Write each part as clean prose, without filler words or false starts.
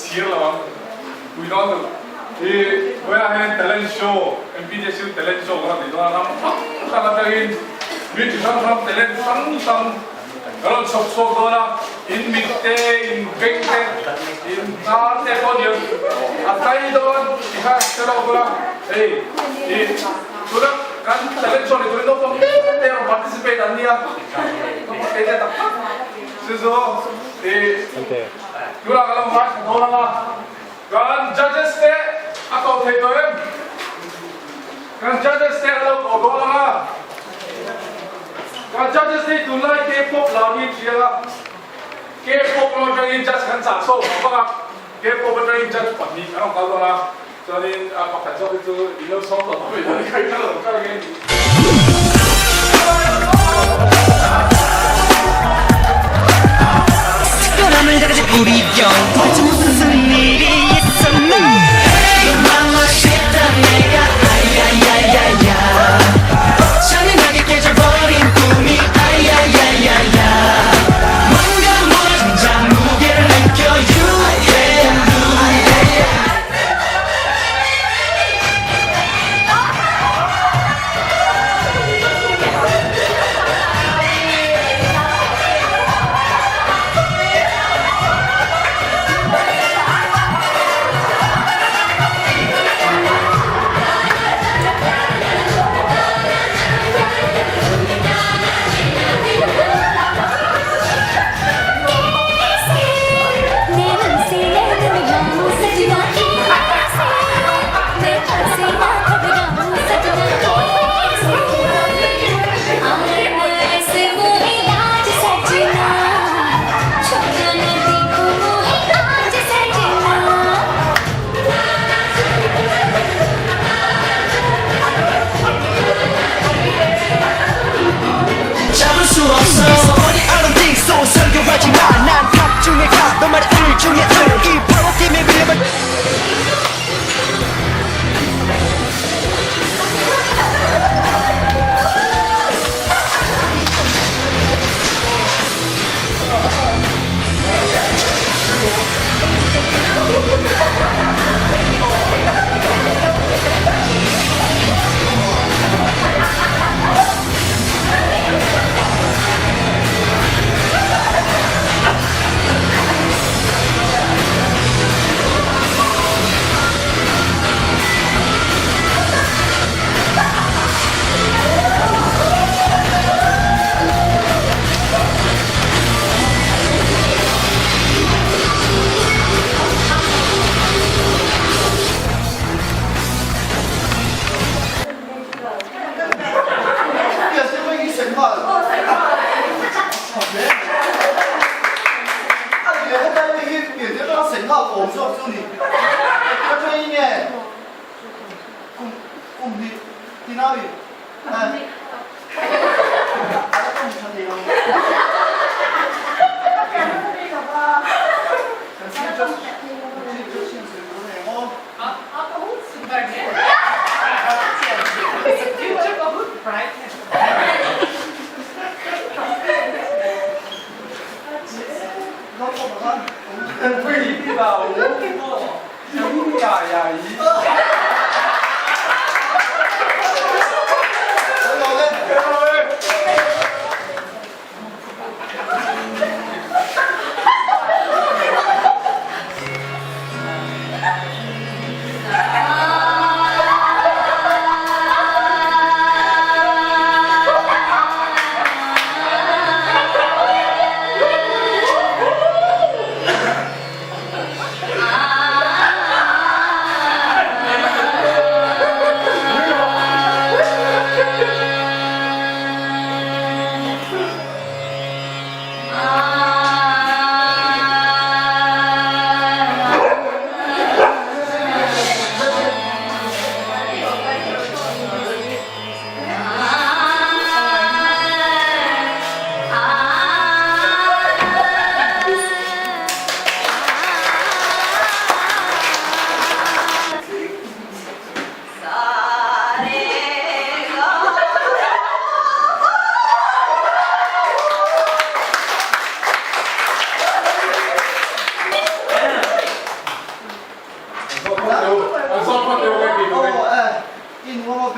Inchhir lo ang. Pui dawn duh. I vawiinah hian talent show, MPJSU talent show ka rawn nei dawn a, ram hrang hrang atangin mi chi hrang hrang talent hrang hrang ka rawn chhawp chhuak dawn a, in mit te, in beng te, in hnar te pawh ni a tlai dawn ti kha hre lawk ula, hei i tuna kan talent show ni turin naupang te te rawn participate an nia, naupang te te tak tak chu chu i tunah ka lo ngaithla dawn ang a. Kan judges te a ko thei tawh em? Kan judges te a lo ko dawn ang a. Kan judges te hi tunlai K-pop lar hi hria a, K-pop lam atangin judge kan chah chhuak vang vang a, K-pop atangin judge pahnih an rawn kal dawn a, chuanin pakhat zawk hi chu in lo sawm tawh tawh mai dawn a, ka lo kal ang e.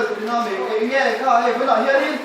vel turin a mi eng nge kha hei vawiinah hianin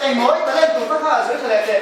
Engmaw i talent tur kha kha a sawi tha leh teh.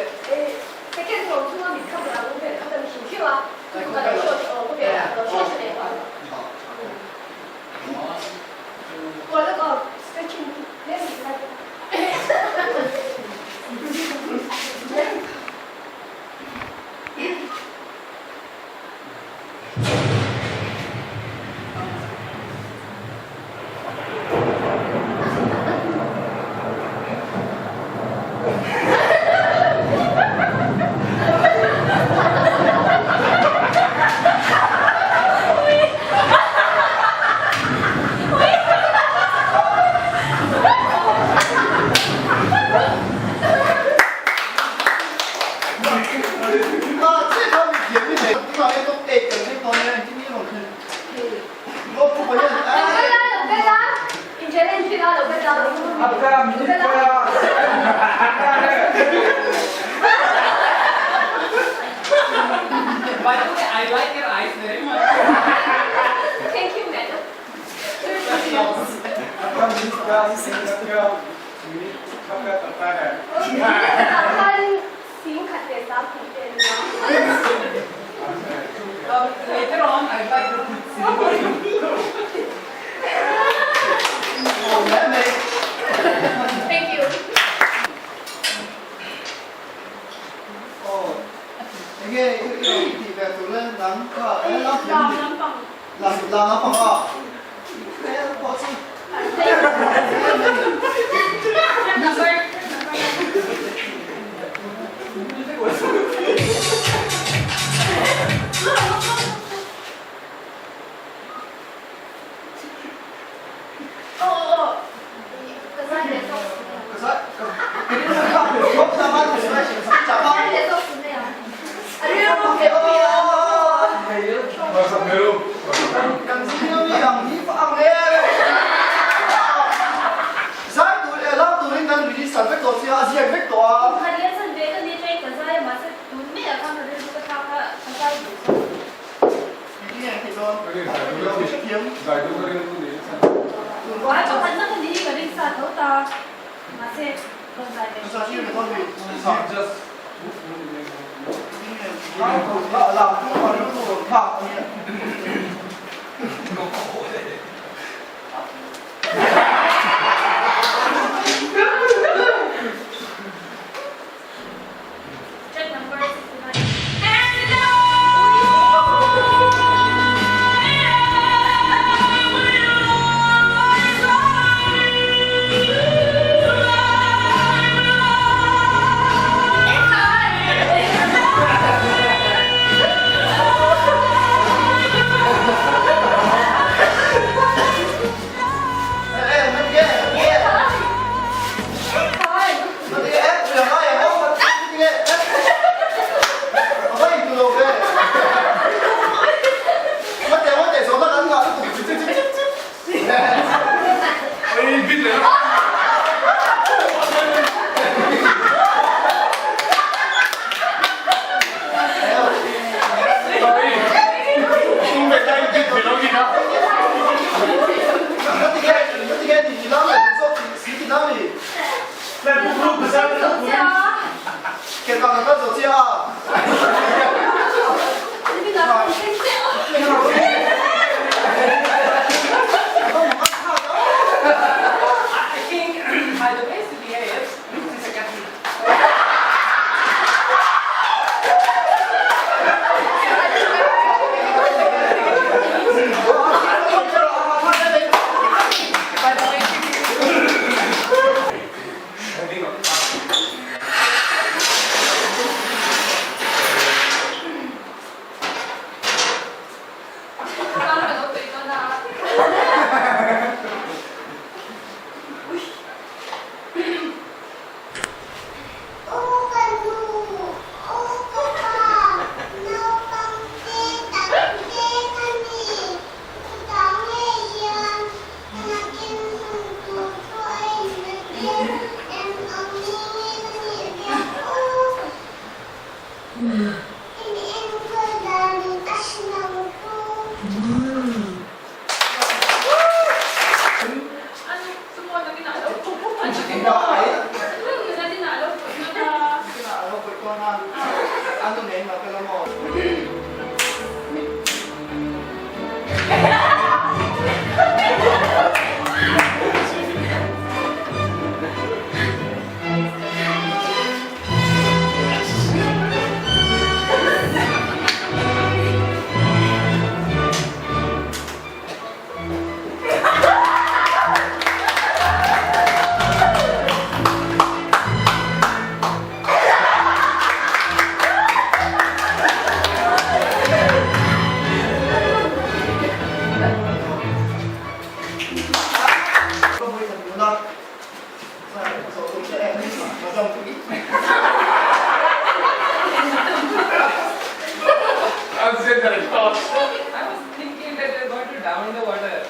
down in the water,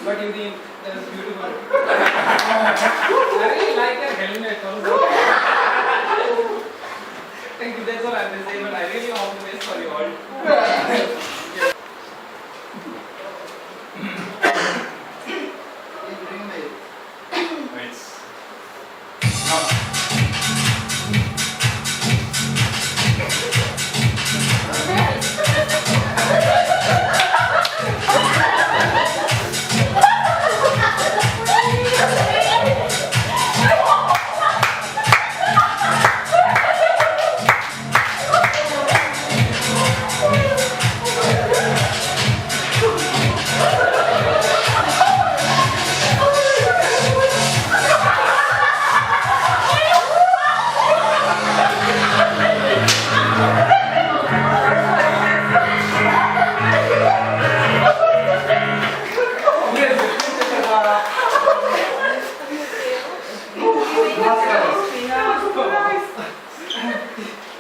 but you didn't. That was beautiful. I really like your helmet also. Thank you. That's all I have to say. But I really hope the best for you all. It's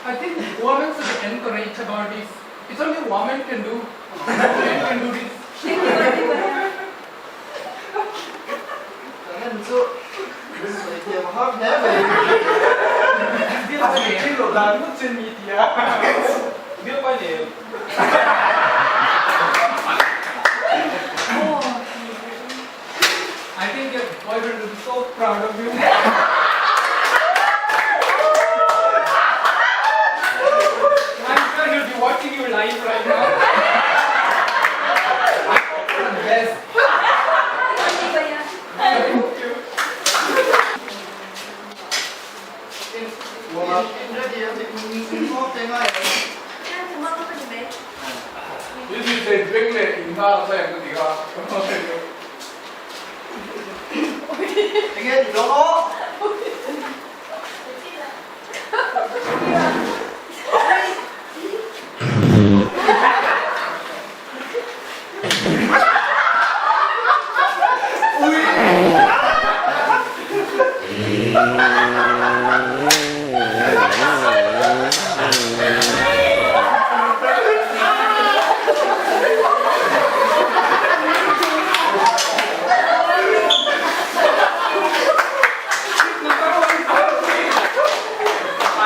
I think women should encourage about this. It's only women can do. Men can do this. Talent chu sawi thiam a har hle mai. I think your boyfriend will be so proud of you. I'm sure he'll be watching you live right now. I hope for the best. Thank you. Warm up. Ready ang in te ngai em? This is a big le in na sa yang ti kha. Enge ti dawn aw? I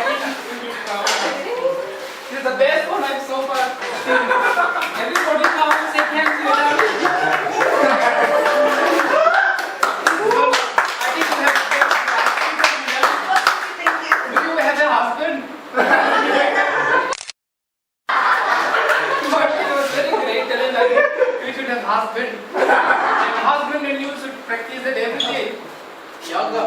think you will proud. This is the best one I've so far seen. Everybody come and say thank you. I think you have Do you have a husband? But it was very great talent. I think you should have husband. And husband and you should practice it every day. Yoga.